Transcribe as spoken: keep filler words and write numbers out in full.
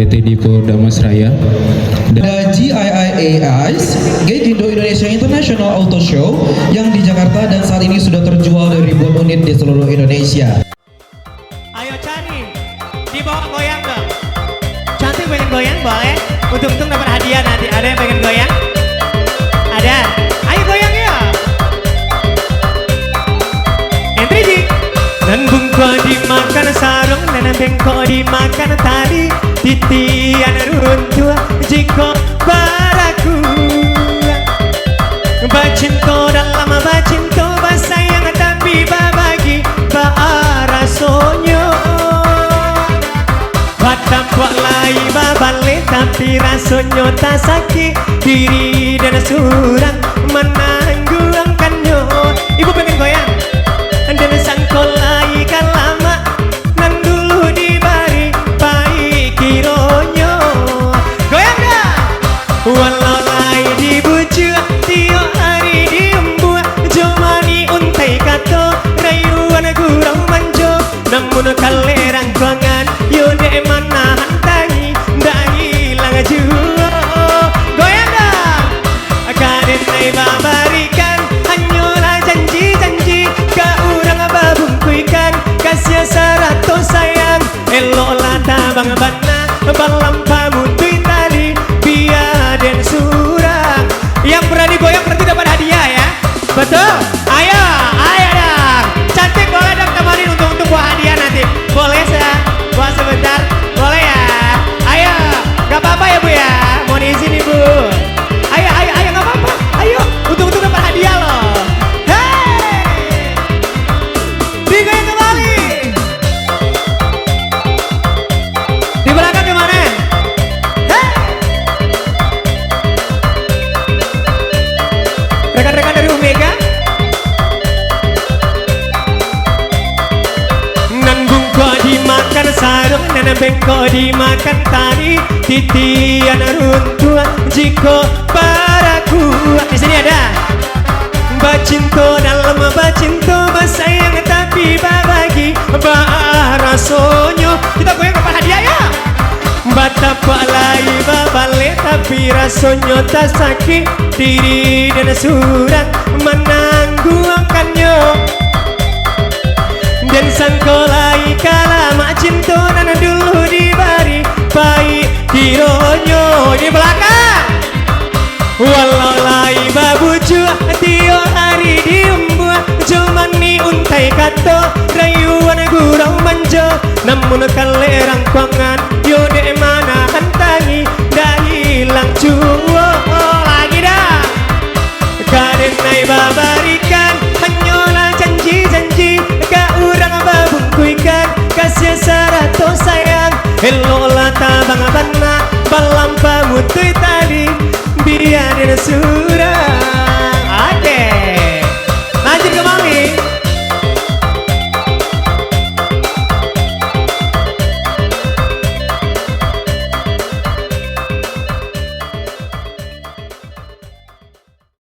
T D ko Dharmasraya. Ada G I I A I S, Gaikindo Indonesia International Auto Show, yang di Jakarta dan saat ini sudah terjual dari ribuan unit di seluruh Indonesia. Ayo cari, dibawa goyang dong. Cantik pengen goyang, boleh. Untung-untung dapat hadiah nanti. Ada yang pengen goyang? Ada. Ayo goyang ya. Entry, Ji. Nan bungkuak dimakan sarung, nan bengkok dimakan tali, titian runtuah jikok barakuah. Bacinto dalam bacinto, basayang tapi babagi, baa rasonyo. Batapuak lai babaleh, tapi rasonyo tasakik, diri den surang manangguangkannyo. Ibu pengen goyang? Den sangko lai ka lamak, nan dulu dibari, paik kironyo. Goyang dah! Walau lai dibujuak, tiok ari diumbuak, jo manih untai kato, rayuan gurau manjo, namun kalek rangkuangan, yo dek manahan tangih, ndak hilang juo. Goyang dah! Ka den lai babarikan, hanyolah janji-janji, ka urang babungkuikan, kasiah sarato sayang, eloklah tabang bana, balampah mutuih tali, bia den surang. Yang berani goyang berarti dapat hadiah, ya. Betul? Ayo, ayo dong. Cantik boleh dong tamarin untung-untung buah hadiah nanti. Boleh sa-, buat sebentar? Boleh ya? Ayo, nggak apa-apa ya, Bu, ya? Mohon izin, Ibu. Ayo, ayo, ayo, nggak apa-apa. Ayo, untung-untung dapat hadiah loh. Hei! Digoyang kembali. Di belakang gimana? Hei! Rekan-rekan dari Omega. Nan bungkuak dimakan sarung, nan bengkok dimakan tali, titian runtuah jikok barakuah. Di sini ada. Bacinto dalam bacinto, basayang tapi babagi, baa rasonyo. Kita goyang dapat hadiah ya. Batapuak lai babaleh, tapi rasonyo tasakik, diri den surang manangguangkannyo. Den sangko lai ka lamak, cinto nan dulu dibari, paik kironyo. Di belakang. Walau lai babujuak, tiok ari diumbuak, jo manih untai kato, rayuan gurau manjo, namun kalek rangkuangan, yo dek manahan tangih, ndak hilang juo. Lagi dah. Ka den lai babarikan, hanyolah janji-janji, ka urang babungkuikan, kasiah sarato sayang, eloklah tabang bana, balampah mutuih tali, bia den surang.